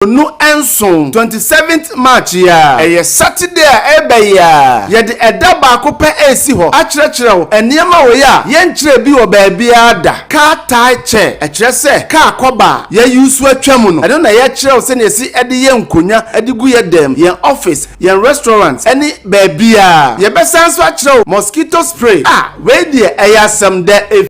27, 27th March yi ara, ɛyɛ Saturday a ɛreba yi ara, yɛde ɛda baako pɛ resi hɔ akyerɛkyerɛ wo nneɛma wei a yɛnkyerɛɛ bi wɔ baabiara da, Car Tie Chair, ɛkyerɛ sɛ kaa kɔba a yɛayusu atwa mu no, ɛno na yɛkyerɛ wo sɛnea yɛsi de yɛ nkonnwa de gu yɛn dan mu, yɛn office, yɛn restaurant ne baabiara. Yɛbɛsan nso akyerɛ wo mosquito spray a wei deɛ ɛyɛ asɛm dɛ.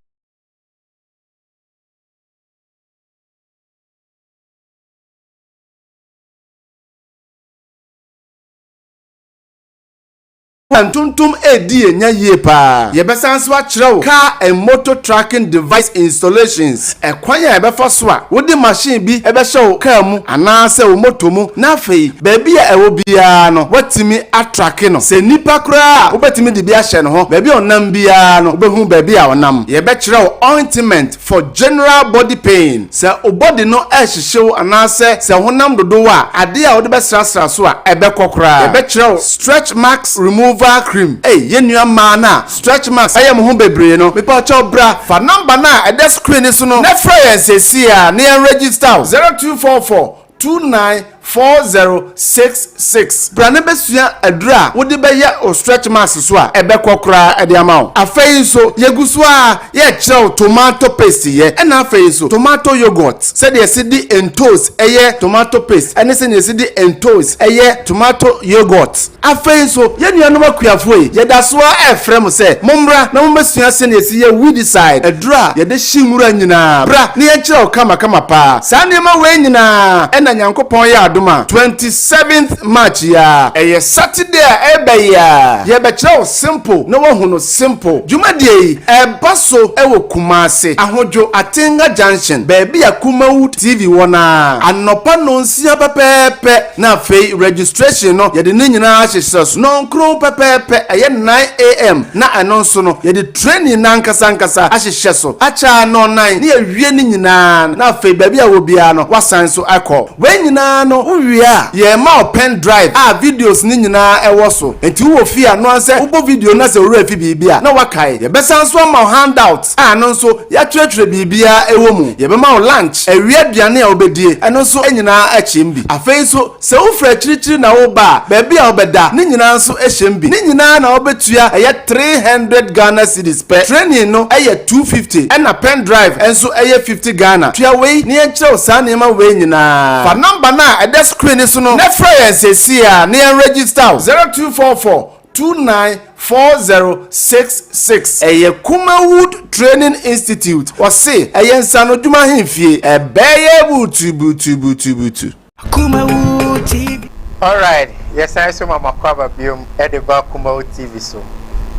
Ntontom redi yɛn nya yie paa. Yɛbɛsan nso akyerɛ wo car and motor tracking device installations, ɛkwan a yɛbɛfa so a wode machine bi bɛhyɛ wo car mu anaasɛ wo motor mu na afei baabi a ɛwɔ biara no woatumi atracke no. Sɛ nipa koraa a wobɛtumi de bi ahyɛ ne ho, baabi a ɔnam biara no wobɛhu baabi a ɔnam. Yɛbɛkyerɛ wo ointment for general body pain, sɛ wo body no rehyehye wo anaasɛ sɛ honam dodo wo a, adeɛ a wode bɛsrasra so a ɛbɛkɔ koraa. Yɛbɛkyerɛ wo stretch marks removal cream. Ei yɛn nua mmaa no a stretch marks ayɛ mo ho bebree no, mepakyɛw bra fa number no a ɛda screen no so no na frɛ yɛn seesei ara na yɛn register wo, 0244 294066. Bra na bɛsua aduru a wode bɛyɛ wo stretch marks so a ɛbɛkɔ koraa de ama wo. Afei nso, yɛgu so ara yɛrekyerɛ wo tomato paste yɛ, ɛna afei nso tomato yoghurt, sɛdeɛ yɛsi de ntoos yɛ tomato paste ɛne sɛdeɛ yɛsi de ntoos yɛ tomato yoghurt. Afei nso, yɛn nuanom akuafoɔ yi, yɛda so ara refrɛ mo sɛ mommra na mommɛsua sɛdeɛ yɛsi yɛ weedicide, aduro a yɛde hye nwura nyinaa. Bra na yɛnkyerɛ wo kamakama paa. Saa nneɛma wei nyinaa na Nyankopɔn yɛ adom a, 27th March yi ara, ɛyɛ Saturday a ɛreba yi ara, yɛrebɛkyerɛ wo simple na woahu no simple. Dwumadie yi, ɛreba so wɔ Kumasi, Ahodwo, Atenga Junction, baabi a Kumawood TV wɔ no ara, anɔpa nnɔnsia pɛpɛɛpɛ. Na afei registration no yɛde ne nyinaa ahyehyɛ so nɔnkron pɛpɛɛpɛ, ɛyɛ 9am, na ɛno nso no yɛde training no ankasa ankasa ahyehyɛ so akyɛ ara nɔnnan na yɛawie ne nyinaa, na afei baabi a wɔ biara no woasan nso akɔ. Wei nyinaa no wowie a yɛrema wo pen drive a videos no nyinaa ɛwɔ so, nti wowɔ fie a noa sɛ wobɔ video no na sɛ wo werɛ fi biribi a na woakae. Yɛbɛsan nso ama wo handout a ɛno nso Yɛatwerɛtwerɛ biribiara ɛwɔ mu. Yɛbɛma wo lunch, awia aduane a wobɛdie, ɛno nso nyinaa kyem bi. Afei nso, sɛ wofiri akyirikyiri na woreba a, baabi a wobɛda, ne nyinaa nso hyɛm bi. Ne nyinaa na wobɛtua, ɛyɛ 300 Ghana cedis pɛ. Training no yɛ 250, ɛna pen drive nso yɛ 50 Ghana. Tua wei na yɛnkyerɛ wo saa nneɛma wei nyinaa. Fa number no a ɛda screen no so no na frɛ yɛn seesei ara na yɛn register wo. 0244 294066. Ɛyɛ Kumawood Training Institute. Wɔse ɛyɛ nsanodwuma ahemfie. Ɛbɛyɛ butubutubutubutu. Kumawood TV. Alright, yɛsan so ma makɔ aba biom de ba Kumawood TV so.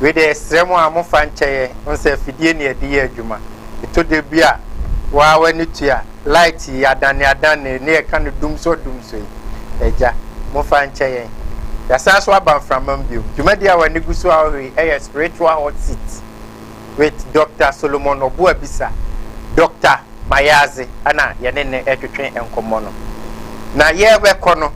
Wei deɛ yɛsrɛ mo a momfa nkyɛ yɛn, wohu sɛ afidie na yɛde yɛ adwuma. Ɛtɔ da bi a, wo ara w'ani tua. Light yi adane adane ne yɛka no dumsɔ dumsɔ yi, Agya, momfa nkyɛ yɛn. Yɛasan so aba mframa mu bio. Dwumadi a w'ani gu so a wohwɛ yi yɛ Spiritual Hot Seat with Doctor Solomon Obuabisa, Doctor Mayadze na yɛne no retwetwe nkɔmmɔ no. Na yɛrebɛkɔ no,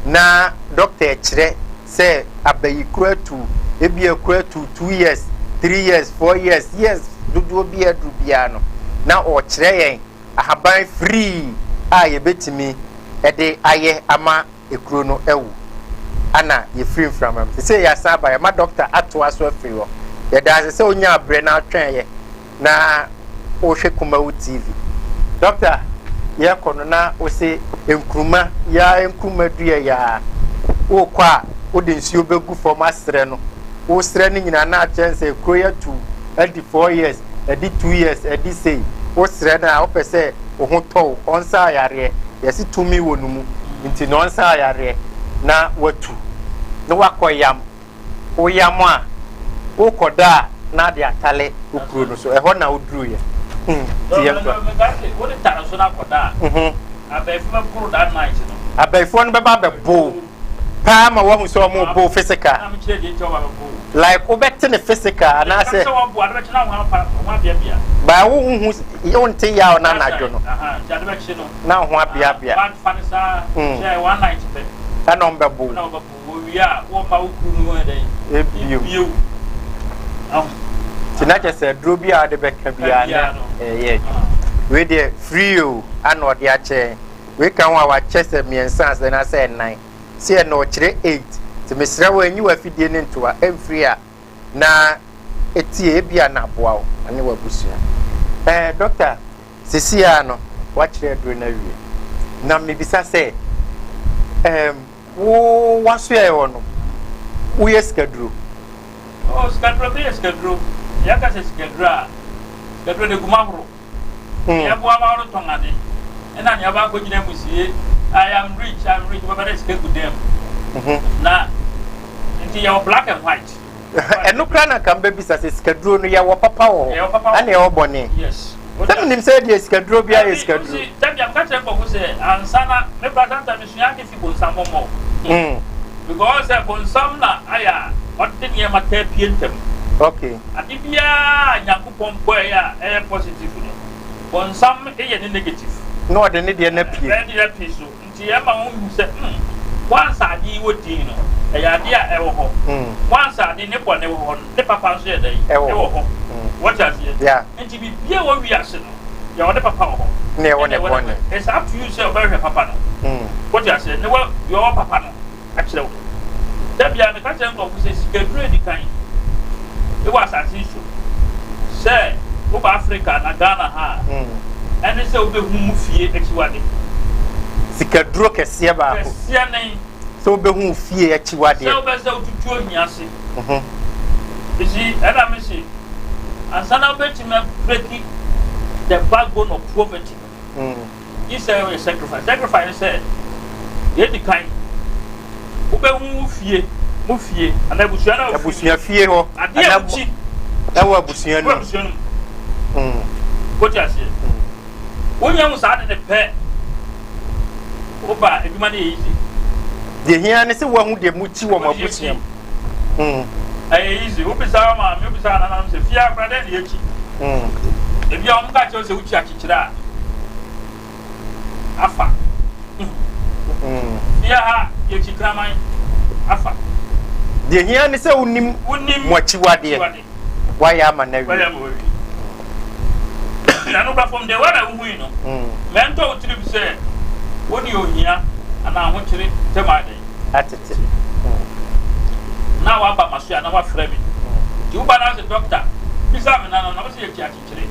na Doctor rekyerɛ sɛ abayikoro atu, ebia kuro atu 2 years, 3 years, 4 years, years dodoɔ bi aduru biara no, na ɔrekyerɛ yɛn ahaban firii a yɛbɛtumi de ayɛ ama ekuro no awu. Ana yɛfiri mframa mu. Sɛ yɛasan aba, yɛma dɔkta atoa so afiri hɔ. Yɛda ase sɛ wonya aberɛ na atwɛn yɛ na wohwɛ Kumawu TV. Dɔkta, yɛkɔ no na wose nkruma, yaa nkruma dua yaa. Wokɔ a, wode nsuo bɛgu fam asrɛ no. Wosrɛ no nyinaa na akyerɛ sɛ kuro yi atu adi 4 years, adi 2 years, adi sei. Wosrɛ no a, wopɛ sɛ wo ho tɔ wo, ɔnsa yareɛ. Yɛse tumi wɔ no mu, nti na ɔnsa yareɛ na watu. Na wakɔ yam. Woyam a, wokɔda a na ade atale wo kuro no so. Ɛhɔ na woduruiɛ. Nti yɛmfa. Wode tare so na akɔda a, abɛɛfo bɛboro that night no. Abɛɛfoɔ no bɛba abɛbo wo paa ma woahu sɛ ɔmo bo physical. Na mekyerɛ deɛ nti a ɔba bɛbo wo. Like wobɛte ne physical anaasɛ. Sɛ wɔbo ade bɛkye na wo ho apa, wo ho abeabea. Baa wo nhu, wonte yaw no anadwo no. Nti ade bɛkye no. Na wo ho abeabea. Fa ne saa, hyɛ one night pɛ. Ɛna ɔmo bɛbo wo. Na ɔbɛbo wo. Wɔwie a, wɔmma wo kuru no yɛ dɛn? Ebio. Ebio. Ahu. Nti na kyerɛ sɛ aduro bi a wode bɛka biara na ɛyɛ adwuma. Wei deɛ free o, ana ɔde akyɛ yɛn. Wei ka ho a wakyɛ sɛ mmiɛnsa asɛ na sɛ ɛnan. Sɛ ɛna ɔkyerɛ 8. Nti mesrɛ wo anyi w'afidie ne ntoa ɛmfiri a na etie ebia na aboa wo ne w'abusua. Doctor, sisi a no wakyerɛ aduro no awie. Na mebisa sɛ wo wasoɛ hɔ no woyɛ sikaduro? Oh, sikaduro, meyɛ sikaduro. Yɛka sɛ sikaduro a, sikaduro de guma horo. Yɛboa ma wɔtɔn ade. Ɛna nea ɔba akɔgyina mu sie, "I am rich, I am rich," wɔbɛba dɛ sika gu dan mu. Na nti yɛwɔ black and white. Ɛno koraa na nka mbɛbisa sɛ sikaduro no yɛwɔ papa wɔ Yɛwɔ hɔ papa wɔ ɛna yɛwɔ bɔne? Yes. Sɛ menim sɛ deɛ sikaduro biara yɛ sikaduro. Dabi, amka kyerɛ nkɔfo sɛ ansa na mekora santa mesua ade fi bonsam mmɔ. Because sɛ bonsam na ayɛ a ɔde nneɛma taa pie ntɛm. Ade biara a Nyankopɔn bɔeɛ a ɛyɛ positive no, bonsam yɛ ne negative. Na ɔde ne deɛ no apue. Ɛde ne apue so. Nti ɛma wohu sɛ once ade yi wɔ din no, ɛyɛ ade a ɛwɔ hɔ. Once ade ne bɔne wɔ hɔ no, ne papa nso yɛ dɛn? Ɛwɔ Ɛwɔ hɔ. Wɔte aseɛ? Yeah. Nti biribiara wɔ wiase no, yɛwɔ ne papa wɔ hɔ. Na ɛwɔ ne Ɛna bɔne. It's up to you sɛ wobɛhwɛ papa no. Wɔte aseɛ? Ne wɔ deɛ ɔwɔ papa no akyerɛ wo. Da bia meka kyerɛ nkurɔfo sɛ sikaduro adi kan ɛwɔ asase yi so sɛ woba Africa na Ghana ha a, ɛne sɛ wobɛhu mu fie akyiwade. Sikaduro kɛseɛ baako. Kɛseɛ ne sɛ wobɛhu wo fie akyiwadeɛ. Sɛ wobɛ sɛ wotutu ohia ase. Ɛsi ɛna me se ansa na wobɛtumi abreak the backbone of poverty no, gye sɛ woyɛ sacrifice. Sacrifice ne sɛ yɛdi kan wobɛhu wo fie mu fie anaa abusua no a wofiri mu. Abusua fie hɔ. Adeɛ a wokyi ɛwɔ abusua no wɔ mu. Abusua no mu. Wote aseɛ? Wonya hu saa de ne pɛ, woba adwuma no yɛ easy. Deɛ hia ne sɛ woahu deɛ mukyi wɔ mo Wode abusua yɛkyi. mu. Ɛyɛ easy. Wobisa wo maame, wobisa nananom sɛ fie akora dɛn ne yɛkyi. Ebi a wɔn ka kyerɛ wo sɛ wokyi akyekyere a afa. Fie ha yɛkyi kraman afa. Deɛ hia ne sɛ wonim Wonim mo akyiwadeɛ. Akyiwade. Wayɛ ama no awie. Wayɛ ama wawie. Na no from the one a wohui no, mɛntɔ wo tirim sɛ wo ne ohia anaa ahokyere ntɛm ayɛ dɛn? Atete. Na waba ma so a na wafrɛ me. Nti woba na sɛ doctor bisa me nana na wo sɛ yɛkyi akyekyere.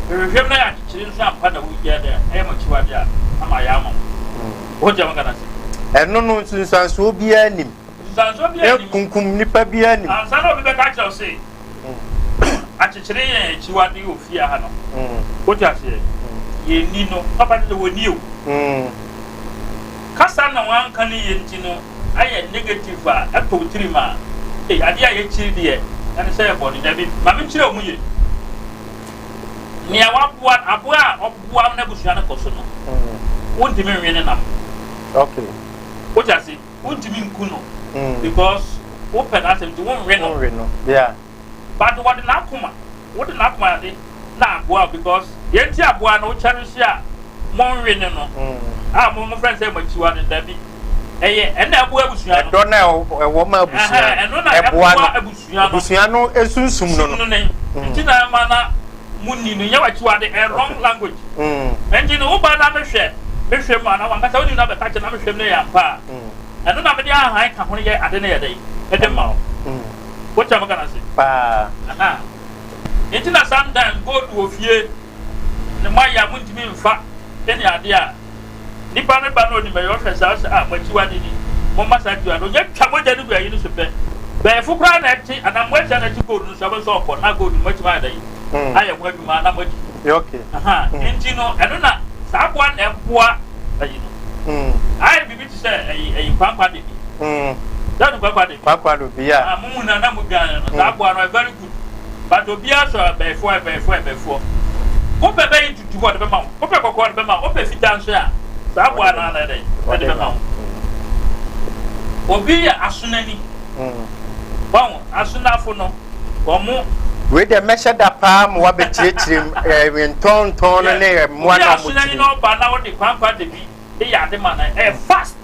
Mehwehwɛ mu na yɛ akyekyere nso ampa na woyɛ dɛ ɛyɛ mo akyiwade a ama yɛ ama wo. Wogye mo kana se. Ɛno no nsunsuansoɔ biara nim. Nsunsuansoɔ biara nim. Ɛnkunkum nipa biara nim. Ansa na obi bɛka kyerɛ wo se akyekyere yɛn akyiwade wɔ fie ha no. Wote aseɛ? Yɛnni no. Papa no sɛ wɔnni o. Kasa na wanka ne yɛ nti no ayɛ negative a ɛtɔ wo tirim a, ei, adeɛ a yɛkyiri deɛ ɛne sɛ yɛbɔ no. Dabi, ma menkyerɛ wo mu ye. Nea waboa, aboa a ɔboa n'abusua no kɔ so no, wontumi nwe ne nam. Wote ase? Wontumi nku no because wopɛ n'asɛm nti wonwe no. Wonwe no. Yeah. But wɔde n'akoma, wode n'akoma ade na aboa wo because yɛn ti aboa no wokyɛ no si a monwe ne no. A mo frɛ no sɛ mo akyiwa no, dabi. Ɛyɛ ɛna ɛboa abusua no. Ɛdɔ na ɛwɔ ma abusua. Ɛno na Ɛboa ɛboa no. abusua no. Abusua no esunsum no Sum no ne. Nti na ɛma na munni no nyɛ w'akyiwade, ɛyɛ wrong language. Nti no woba na mehwɛ mu a na wankasa wonim na bɛka kyerɛ na mehwɛ mu no yɛ ampa a, ɛno na mede ahan ka ho no yɛ ade no yɛ dɛn ɛde ma wo. Wokyɛ mo kana se. Paa. Aha. Nti na sometimes gold wɔ fie ne mo ayɛ a montumi mfa ɛne ade a nipa no ba na onim ɛyɛ ɔhwɛ saa sɛ a mo akyiwade ni, momma saa akyiwade no ɔnyɛ twa mogya no gu ayi no so pɛ, bɛɛfo koraa na ɛte anaa mo akyia na ɛte gold no so abɛsɛ ɔkɔ na gold no moatumi ayɛ dɛn ayɛ ho adwuma na moadi. Aha. Nti no ɛno na saa aboa na ɛboa ayi no. Ayɛ biribi te sɛ ayi kwankwa de bi. Sɛ no kwankwa de bi. Kwankwa do bi a. Ah, mo mu na na mo dwan no. Saa aboa no very good. But obiara sɔ ɛbɛɛfoɔ ɛbɛɛfoɔ ɛbɛɛfoɔ. Wopɛ bɛyi tutu hɔ de bɛma wo. Wopɛ kɔkɔɔ de bɛma wo. Wopɛ fitaa nso a, saa aboa no ana ɛdɛn ɛde bɛma wo. Obi yɛ asonani. Wɔn asonafo no wɔn mo. Wei deɛ mɛhyɛ da paa ma wabɛkyerɛkyerɛ mu ntɔntɔn no ne mmoa Obi na yɛ ɔmo asonani kyerɛ. na ɔba na wɔde kwankwa de bi yɛ ade ma no ɛyɛ fast.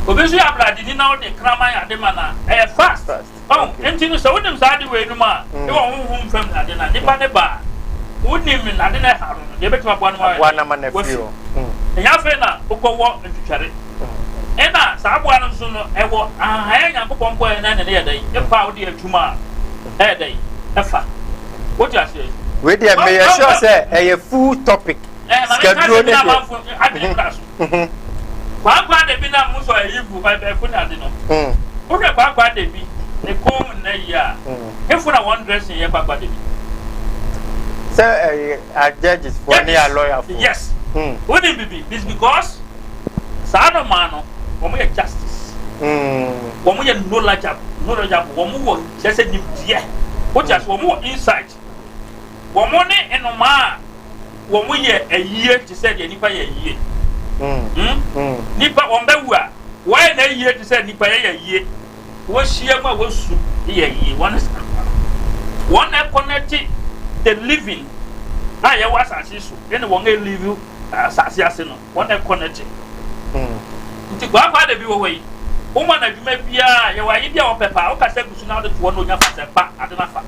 Obi nso yɛ abradeni na ɔde kraman ade ma no a ɛyɛ fast. Fast. Ɔn nti no sɛ wonim saa ade wei nom a, ɛwɔ honhom fam ade na nipa ne ba a. Wonim ade na ɛha no no, deɛ ɛbɛtumi aboa no ma Aboa no ama no afiri wasi. hɔ. Ɛnyɛ afei na wokɔwɔ ntwitware. Ɛna saa aboa no nso no, ɛwɔ ahahan a Nyankopɔn bɔeɛ na ɛne no yɛ dɛn? Ɛkɔ a wode yɛ adwuma a, ɛyɛ dɛn? Ɛfa. Wote aseɛ? Wei deɛ meyɛ sure sɛ ɛyɛ full topic. Ɛɛ, ma menka Sikaduro asɛm bi ne na deɛ. amanfo adwene mmra so. Kwaakwa da bi na mo sɔ ayi gu ɛbɛɛfo ne ade no. Wohwɛ kwaakwa da bi ne kɔn mu nnɛ yi a, hefo na wɔn dressing yɛ kwaakwa da bi? Sɛ ɛyɛ a judges foɔ ne a lawyer foɔ. Yes. Wonim bibi? It's because saa nnomaa no wɔn yɛ justice. Wɔn yɛ knowledgeable, knowledgeable. Wɔn wɔ kyerɛ sɛ nimdeɛ. Wote ase? Wɔn wɔ insight. Wɔn ne nnomaa a wɔn yɛ ayie te sɛ deɛ nipa yɛ ayie. Hmm? Nipa wɔn bɛwu a wɔyɛ na ayie te sɛ nipa yɛ ayie. Wɔhyia mu a wɔsu yɛ ayie. Wɔn ne saa nnomaa no. Wɔn na ɛkɔnɛte the living a yɛwɔ asase so ɛne wɔn a ɛlive asase ase no. Wɔn na ɛkɔnɛte. Nti kwaakwa da bi wɔ hɔ yi, woma no adwuma biara yɛwɔ ayi bi a wɔpɛ paa, wokasa gu so na wode toɔ na onya fa sɛ ba ade no afa.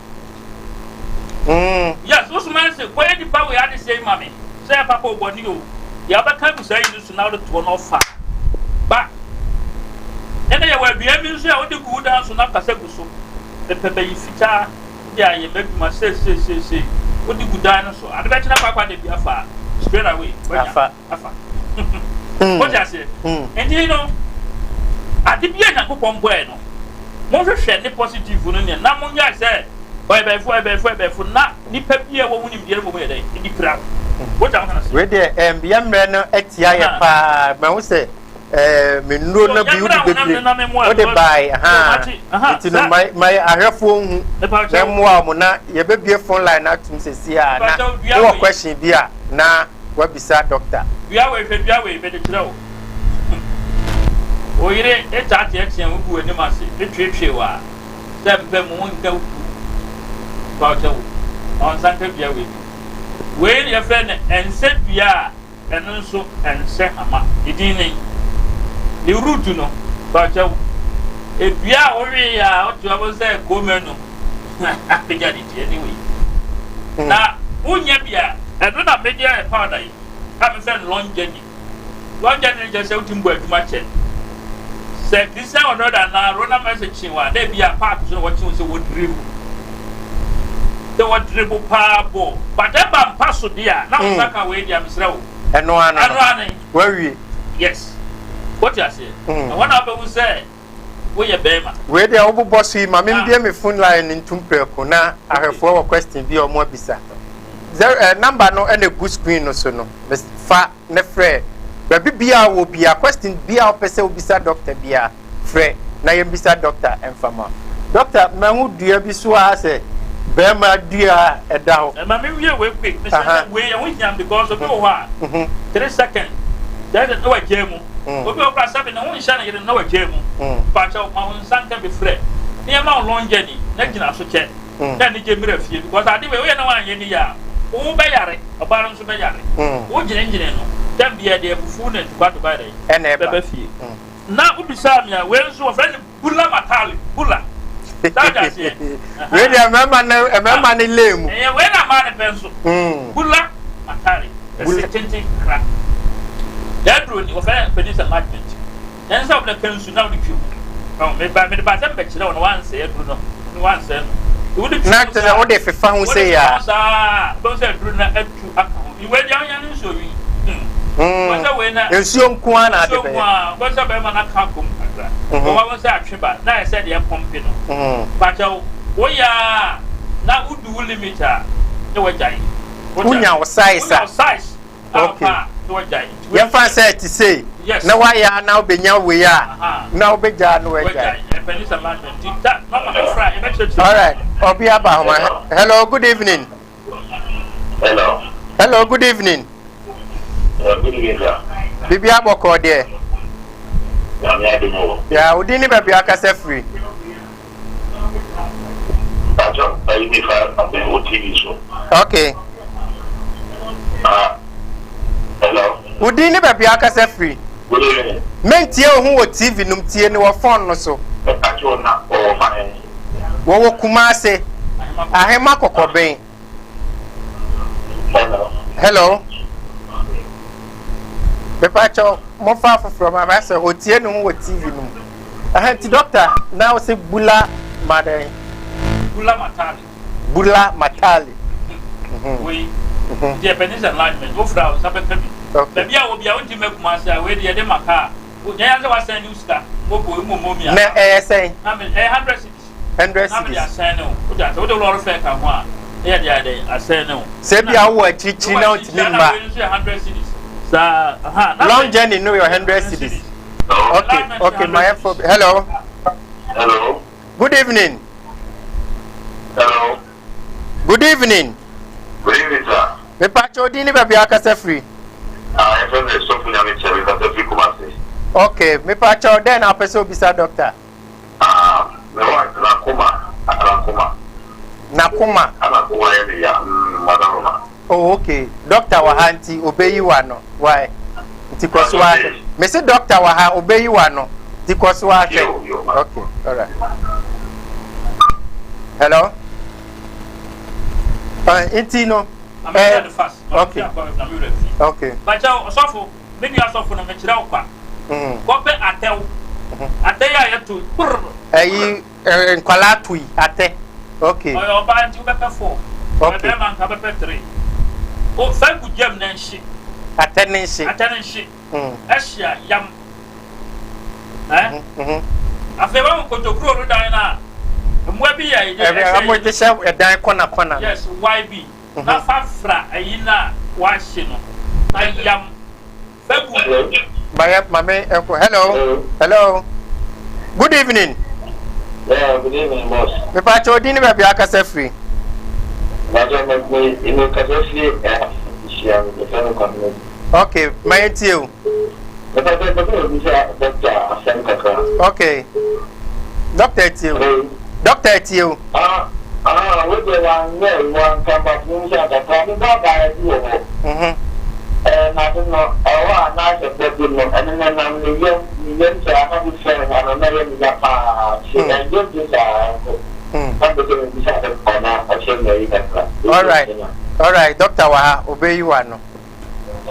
Yes, wo soma no se kɔyɛ nipa wei ade sei ma me, sɛ ɛyɛ papa o bɔne o, deɛ wobɛka agu saa yi no so na wode toɔ na ɔfa ba. Ɛna yɛwɔ aduan bi nso a wode gu wo dan so na kasa gu so, mepɛ bayi fitaa de ayɛ m'adwuma sei sei sei sei, wode gu dan no so, ade bɛkye na kwaakwa da bi afa a, straight away, wanya. Afa. Afa. Wote aseɛ? Nti no, ade bi a Nyankopɔn bɔɛ no, monhwehwɛ ne positive no nea na monyɛ sɛ ɔyɛ bɛyifo, ɔyɛ bɛyifo, ɔyɛ bɛyifo, na nipa bi a wɔn nimdeɛ no mmom yɛ dɛn? Ɛdi pira wo. Wote a woka no Wei deɛ ɛm yɛ mmerɛ no atia yɛ paa mahu sɛ ɛɛ me nnuro no bi wode bebree wode bae ahaa nti no ma ma ahwɛfoɔ nhu na mmoa wɔn na yɛbɛbie phone line no atum sɛsi a na wowɔ question bi a na wabisa doctor. Dua wei hwɛ dua wei mede kyerɛ wo Wo yere taa teɛteɛ wo gu w'anim ase tweetwee wo a sɛ mpɛ mu wonka wo ku mpakyɛ wo ma wo nsa nka dua wei bi Wei na yɛfrɛ no ɛnsɛ dua a ɛno nso ɛnsɛ hama ne din ne ne root no mpakyɛ wo edua a wowee a wote hɔ sɛ koomanu apagya ne ti anyway na wonya bi a ɛno na mede ayɛ powder yi a mefrɛ no long journey. Long journey no kyerɛ sɛ wotumi bɔ adwuma kyɛ. Sɛ Christian Ronaldo anaa Ronald Messi kye wo a, na ebi a park so na wɔkye wo sɛ wɔdribo. Sɛ wɔdribo paa bɔ. But ɛba mpa so deɛ a, na wo nsa ka wei deɛ a, mesrɛ wo. Ɛno ano no. Ɛno ano. Wawie. Yes. Wote aseɛ? Ɛhɔ na wobɛhu sɛ woyɛ bɛrima. Wei deɛ wobobɔ so yi ma membie me phone line no ntom prɛko na ahwɛfoɔ wɔ question bi a wɔn abisa. Zero eh, number no ɛna egu screen no so no. Fa ne frɛ. Baabi biara wɔ biara question biara wopɛ sɛ wobisa doctor biara frɛ na yɛmbisa doctor ɛmfa ma. Doctor mahu dua bi so a sɛ bɛrima dua a ɛda hɔ. Ɛma me wie wei quick. Mesɛ sɛ wei ɛho hia because obi wɔ hɔ a 3 seconds kyerɛ sɛ na wagyaa mu. Obi wɔ hɔ koraa sɛbe ne ho nhyɛ ne yere no na wagyaa mu. Mpakyɛw ma wo nsa nka bi frɛ na yɛma wo long journey na gyina so kyɛ na anigye mmra fie because ade wei woyɛ na woanyɛ ne yie a wo bɛyare ɔbaa no nso bɛyare. Wo gyenengyene no tam biara deɛ abufuw ne ntokwa ntokwa yɛ dɛn bɛba fie. Na wobisaa me a wei nso wɔfrɛ no Bula Matale, Bula. Saa ɔte aseɛ. Wei deɛ mmarima ne mmarima ne lane mu. Ɛyɛ wei na mmaa ne pɛ nso. Bula Matale, ɛsɛ tenten kakra. Yɛaduro ni, wɔfrɛ no penis enlargement. Yɛn sɛ wɔde ka nsu na wɔde twi mu. Ɔn, meba mede ba sɛ mbɛkyerɛ wo na wansɛe aduro no, na wansɛe no. Wode twi Na mu kyerɛ sɛ saa, wode fefa ho wode sei fefa ho a. saa, wobɛhu sɛ aduro no atu aka ho. Wei deɛ wonya no nsuo nwi. Wobɛhu sɛ wei na. Nsuo nko ara na ade Nsuo nko bɛyɛ. ara, wobɛhu sɛ bɛrima no aka akɔ mu kakra. Wobɛhu sɛ atwe ba, na ayɛ sɛ deɛ ɛpɔmpe no. Pakyɛw, woyɛ a na wodu wo limit a, na wagyae. Wonya wo size Wonya a. wo size a Okay. wopɛ a, na wagyae. Nti wei Yɛmfa sɛ ɛte sei, Yes. na woayɛ a na wobɛnya wei a, Aha. na wobɛgyaa na woagyae. Wagyae. Ɛpɛ ne sɛ management. Nti ta, mama mefra a, yɛbɛkyerɛkyerɛ mu. All right, obi aba homa. Hello, good evening. Hello. Hello, good evening. Good evening, sir. Bibi abɔkɔ deɛ. Nyame adom o. Ya, wo din ne baabi akasa firi. Pacho, ayi mi fa abɛn wɔ TV so. Okay. Ah, hello. Wo din ne baabi akasa firi. Good evening. Mentie wo ho wɔ TV nom tie ne wɔ phone no so. Pacho na ɔwɔ fa he. Wɔwɔ Kumase, Ahema Kɔkɔben. Hello. Hello. Mepakyɛw momfa afoforɔ ma ma sɛ otie ne ho wɔ TV no mu. Ɛhɛn nti doctor na ɔsɛ Bula Madɛn. Bula Matale. Bula Matale. Wei nti yɛ penis enlargement wofra a wo nsa bɛka bi. Baabi a wɔ bia wonti mɛ Kumasi a wei deɛ yɛde ma kaa. Nyɛ yan sɛ wasɛn ne wo sika mobo mmom mi a. Na ɛyɛ sɛn? Na me ɛyɛ 100 cedis. 100 Na mede cedis. asɛn ne wo. Wode asɛ wode lɔre fɛ ka ho a na yɛde ayɛ dɛn asɛn ne wo. Sɛ bi a wowɔ akyirikyiri na wontumi Wɔ mma. akyirikyiri na wei nso yɛ 100 cedis. Saa aha. Na Long afei- journey no yɛ 100 cedis. Okay, Enlargement okay, yɛ my 100 info. cedis. Hello. Hello. Good evening. Hello. Good evening. Good evening, sir. Mepakyɛw din ne baabi a akasa firi. Ah, yɛfrɛ me Sɔfo Nyame Kyɛ, mekasa firi Kumasi. Okay, mepakyɛw dɛn na apɛ sɛ obisa doctor? Ah, me wife n'akoma, n'akoma, N'akoma. Anakoma yɛ ne ya, madaroma. Oh, okay. Doctor wɔ ha nti obeyi wa no. Why? Nti kɔ so ahwɛ. Mese doctor wɔ ha, obeyi wa no. Nti kɔ so ahwɛ. Yo, yo, ma. Okay, alright. Hello? Nti no. Na me kyerɛ no fast. Ma me akɔ na me werɛ fi. Okay. Bakyɛw ɔsɔfo, me nua sɔfo no mekyerɛ wo kwa. Kɔpɛ atɛw. Atɛ yi a yɛto kprr. Ɛyi nkwalaa to yi atɛ. Okay. Ɔyɛ ɔbaa nti wobɛpɛ four. Ɔyɛ bɛrima nka wobɛpɛ three. O fa gu gyam na nhye. Atɛ ne nhye. Atɛ ne nhye. Ɛhye a yam. Ɛ? Afei wahu kotokuro no dan no a mmoa bi yɛ ɛyɛ ɛhyɛ Ɛmo de hyɛ ɛdan kɔna kɔna no. Yes, wae bi. Na fa fra ayi no a wahye no na yam. Fa gu. Mayɛ mame ɛkɔ. Hello. Hello. Good evening. Yeah, good evening, boss. Mepakyɛw din ne baabi a akasa firi. Bajo me me me kasa firi hyia me fɛ no kwame. Okay, ma yɛntie o. Mepa sɛ pɛ sɛ mebisa doctor asɛm kakra. Okay. Doctor tie o. Doctor tie o. Ah, ah, wo deɛ wanyɛ wanka but me nsa kakra me ba baa bi wɔ hɔ. Ɛɛ na ade no ɛwɔ a na asɛ bɔ bi no ɛno no nam ne yam saa na bi fɛn ha no na ɛyɛ me ya paa nti ɛnyɛ bi saa nko. Na mpɛ sɛ mebisa doctor na ɔkyerɛ me ayi kakra. Alright. Alright, doctor wɔ ha, obeyi wa no.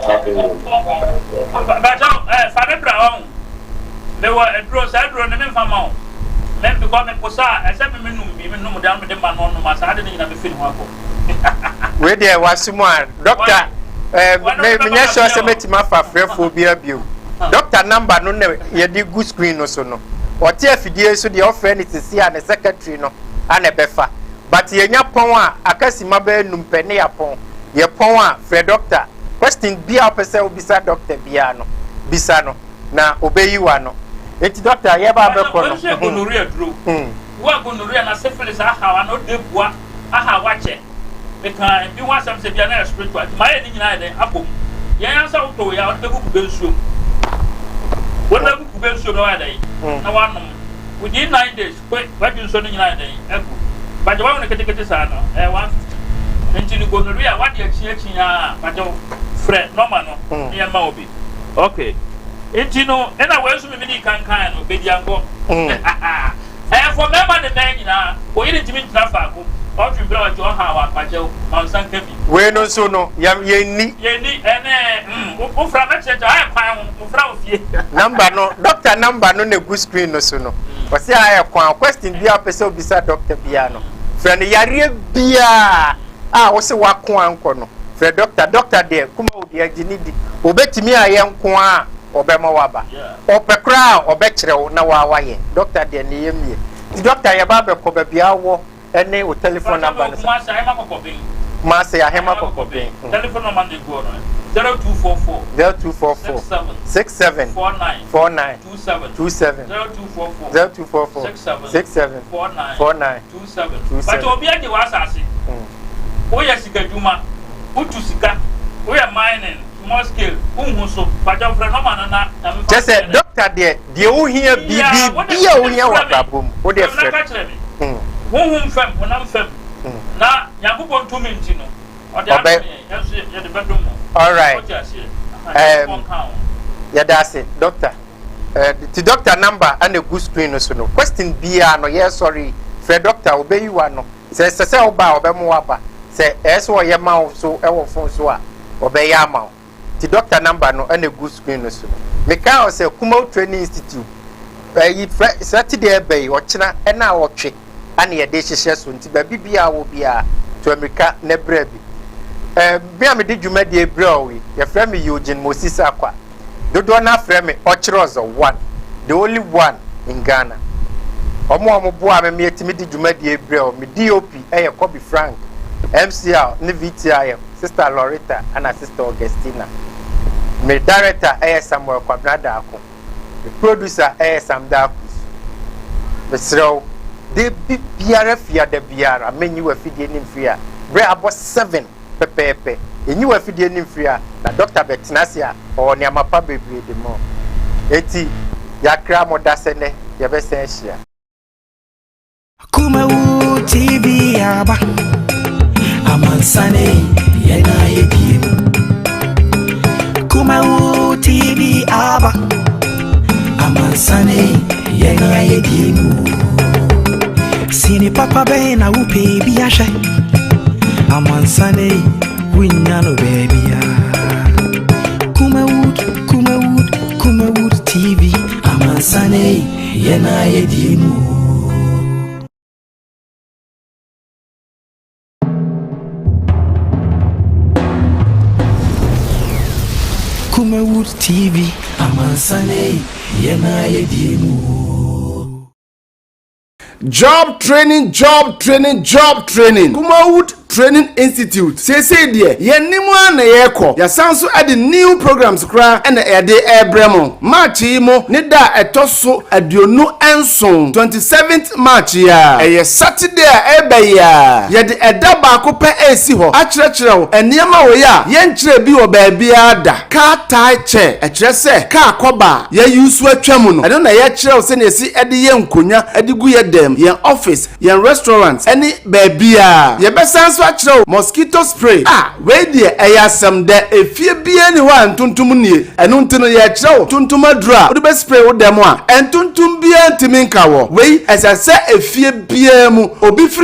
Bakyɛw ɛ fa me bra ɔn mewɔ aduro saa aduro no memfa ma wo me because me posa a ɛsɛ me menum bi menum de ano mede ma no ɔnom a saa ade no nyina bɛfi ne ho akɔ. Wei deɛ waso mu a doctor ɛɛ me menyɛ sure sɛ mɛtumi afa frɛfoɔ bi abio. Doctor number no na yɛde gu screen no so no. Ɔte afidie so deɛ ɔfrɛ no sisi a ne secretary no ana ɛbɛfa. But yɛnya pɔn a aka sima bɛyɛ num pɛ ne yɛapɔn. Yɛpɔn a frɛ doctor. Question biara a wopɛ sɛ wobisa doctor biara no bisa no na obeyi w'ano. Enti doctor yɛba abɛkɔ no. Wɔn nso yɛ gonorrhea duro. Wo a gonorrhea na syphilis ahaw ana ɔde bua ahaw akyɛ. Meka bi ho asɛm sɛ bia na yɛ spiritual nti mayɛ ne nyinaa yɛ dɛn abom. Yɛn ansa wotɔ wei a wode bɛgu kube nsuo mu. Wode bɛgu kube nsuo mu na wayɛ dɛn na wanom within 9 days kwe wadwi nsuo no nyinaa yɛ dɛn agu. Bagye wawo no ketekete saa no ɛyɛ 150. Nti no gonorrhea wade akyi akyi a bagye frɛ nɔma no na yɛma wo bi. Okay. Nti no ɛna wei nso mimi di kankan no bedi ankɔ. Ɛyɛ fɔ mmarima ne mmaa nyinaa. Oyere ntumi ntena faako. Ɔtwe mpira wakyi ɔha wɔ apakyɛw ma nsa nka bi. Wei no nso no yɛnni. Yɛnni ɛnɛ wofra mɛkyerɛkyerɛ ayɛ kwan ho wofra wo fie. Number no doctor number no na egu screen no so no. Ɔsi ayɛ kwan question bi a ɔpɛ sɛ obisa doctor biara no. Frɛ no yareɛ biara a wosɛ wako ankɔ no. Frɛ doctor. Doctor deɛ kuma wo deɛ agye ne di. Obetumi ayɛ nko a ɔbɛma waba. Ɔpɛ koraa a ɔbɛkyerɛ wo na waa wayɛ. Doctor deɛ ne yɛ mie. Nti doctor yɛba abɛkɔ baabi a wɔ ɛne o telephone number no. Kumasi Ahema Kɔkɔben. Kumasi Ahema Kɔkɔben. Telephone number na egu hɔ no 0244. 0244. 67. 49. 49. 27. 27. 0244. 0244. 67. 67. 49. 49. 27. 27. Bàtɛ obi agye wɔ asase. Woyɛ sika dwuma, wotu sika, woyɛ mining small scale, wohu so. Bàtɛ frɛ nɔma no na nyame fa Kyɛ sɛ doctor deɛ deɛ wohia biribi bia wohia wɔ abrabɔ mu wo deɛ frɛ. Frɛ. Ka kyerɛ me. Honhom fam, honam fam. Na Nyankopɔn tumi nti no, ɔde adom yɛn, yɛn nso yɛde bɛdom mo. Alright. Wote aseɛ? Aha, Nyankopɔn ka ho. Yɛda ase doctor. Ti doctor number ana egu screen no so no. Question biara no yɛsɔre frɛ doctor obeyi wa no. Sɛ ɛsɛ sɛ woba a ɔbɛmo waba. Sɛ Sɛ ɛyɛ sɛ ɔyɛ ma wo so wɔ phone so a, ɔbɛyɛ ama wo. Nti doctor number no na egu screen no so no. Mekae wo sɛ Kumawu Training Institute ɛyi frɛ Saturday ɛbɛ yi ɔkyena ɛna awɔtwe ana yɛde hyehyɛ so nti baabi biara wɔ biara to amirika na brɛ bi. Ɛɛ me a mede dwumadie brɛ wo yi yɛfrɛ me Eugene Moses Akwa. Dodoɔ no afrɛ me Ɔkyerɛ One, the only one in Ghana. Wɔn a wɔboa me ma yɛtumi de dwumadie brɛ wo, me DOP yɛ Kobe Frank, MCL ne VTR yɛ Sister Loretta ɛna Sister Augustina. Me director yɛ Samuel Kwabena Darko. Me producer yɛ Sam Darkus. Mesrɛ wo, da bi biara fiada biara menyi w'afidie no mfiri a, berɛ abɔ 7 pɛpɛɛpɛ. Enyi w'afidie no mfiri a, na dɔkta bɛtena ase a, ɔwɔ nneɛma pa bebree de ma wo. Enti, yɛakra mo da sɛ nnɛ yɛbɛsan ahyia. Kumawu TV aba amansane yɛn ayɛ biem. Kumawu TV aba amansane yɛn ayɛ biem. Sini papa bɛn na wopɛ bi ahwɛ amansane wunya no baabia. Kumawood, Kumawood, Kumawood TV amansane yɛn ayɛ biem. Kumawood TV amansane yɛn ayɛ biem. Job training, job training, job training. Kumawood Training Institute. Seesei deɛ, yɛn anim ara na yɛrekɔ. Yɛasan nso de new programs koraa na yɛde rebrɛ mo. March yi mu ne da a ɛtɔ so 27, 27th March yi ara, ɛyɛ Saturday a ɛreba yi ara, yɛde ɛda baako pɛ resi hɔ akyerɛkyerɛ wo nneɛma wei a yɛnkyerɛɛ bi wɔ baabiara da. Car tie chair, ɛkyerɛ sɛ car kɔba a yɛayusu atwa mu no, ɛno na yɛkyerɛ wo sɛnea yɛsi de yɛ nkonnwa de gu yɛn dan mu, yɛn office, yɛn restaurant, ne baabiara. Yɛbɛsan nso akyerɛ wo mosquito spray. Ah, wei deɛ ɛyɛ asɛm dɛ! Efie biara nni hɔ a ntontom nnie. Ɛno nti no, yɛrekyerɛ wo ntontom aduro a wode bɛ spray wo dan mu a ntontom biara ntumi nka wɔ. Wei, ɛsɛ sɛ efie biara mu, obi firi.